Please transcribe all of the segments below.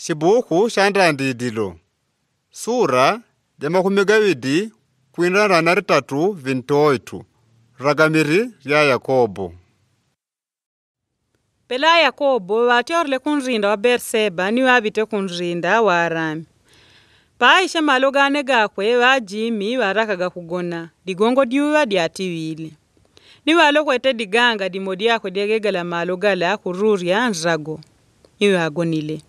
Shibuku sha ndandidilo sura dya 20 kwina na 32 ragamiri lya Yakobo. Pela Yakobo vatyorile kunrinda wa Berseba ni vavite kunrinda wa Arami. Paisha malogane gakwe vajimi varakaga kugona, ligongo dyuva dyatiwile. Ni valokwete diganga dimo dyakwe dyagegala malo gala kururya nrago. Ni vagonile.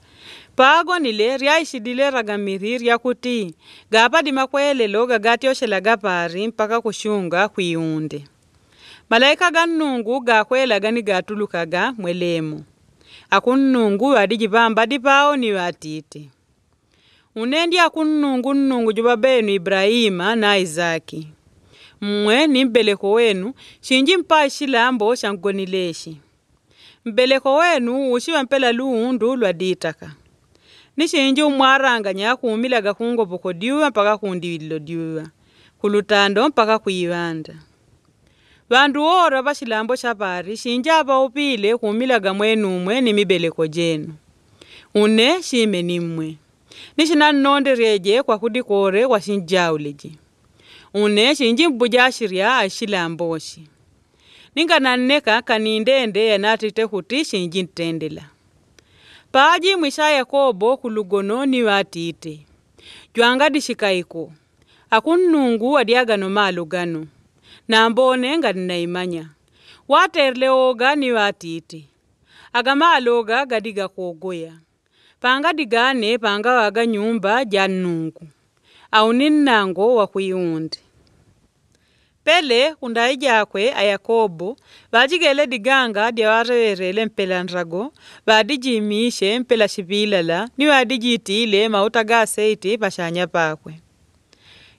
Pagonile lyaishidile ragamiri lyakuti gapa dimakwelelo gagatyoshela pari mpaka kushunga kwiunde. Malaika ga Nnungu gakwelaga ni gatulukaga mwelemo. Aku Nnungu vadijipamba dipao ni vatite. Unendi aku Nnungu Nnungu juba benu Ibrahima na Isaki. Mmwe ni mbeleko wenu shinji mpa shilambo shangonileshi. Mbeleko wenu ushiwa mpela luundu lwa ditaka. Nishinji umwaranganya kuumilaga kungoboko dyuwa mpaka kundiwililo dyuwa. Kulutando mpaka kuiwanda. Vandu wora va shilambo sha pari shinji avaupile kuumilaga mwenumwe ni mibeleko jenu. Une shime nimwe. Nishina nnondereje kwa kudikore kwa shinjauleje. Une shinji mbujashirya ashilamboshi. Ninga nanneka kanindende yanatite kuti shinji ntendela. Paji mwisha Yakobo kulugono ni watite. Jwanga dishikaiko. Akunnungu adiagano malugano. Nambone nga nnaimanya. Waterle oga ni watite. Agamaloga gadiga kuogoya. Panga digane panga waga nyumba ja Nnungu. Au ni nnango wa kuiundi. Pele kundai jakwe a Yakobo vajigele diganga dyawarewerele mpela nrago vadijimishe mpela shipilala ni vadijitile mauta ga aseiti pashanya pakwe.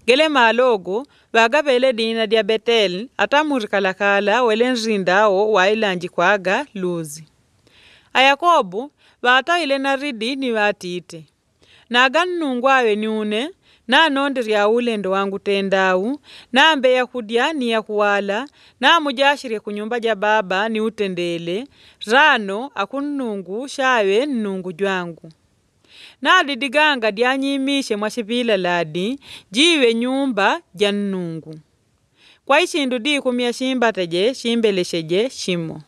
Gele malogo vagapele dina dya Beteli ata murikalakala wele nrindao wailanjikwaga Luzi. A Yakobo vatawile na ridi ni vatite. Naga Nnungu ave niune nanonderya ulendo wangu tendau nambe yakudya ni yakuwala namujashirye kunyumba ja baba ni utendele rano aku Nnungu shave Nnungu jwangu. Nadi diganga dyanyimishe mwashipilala jive nyumba ja Nnungu. Kwa ishindu dikumya shimbateje shimbelesheje shimo.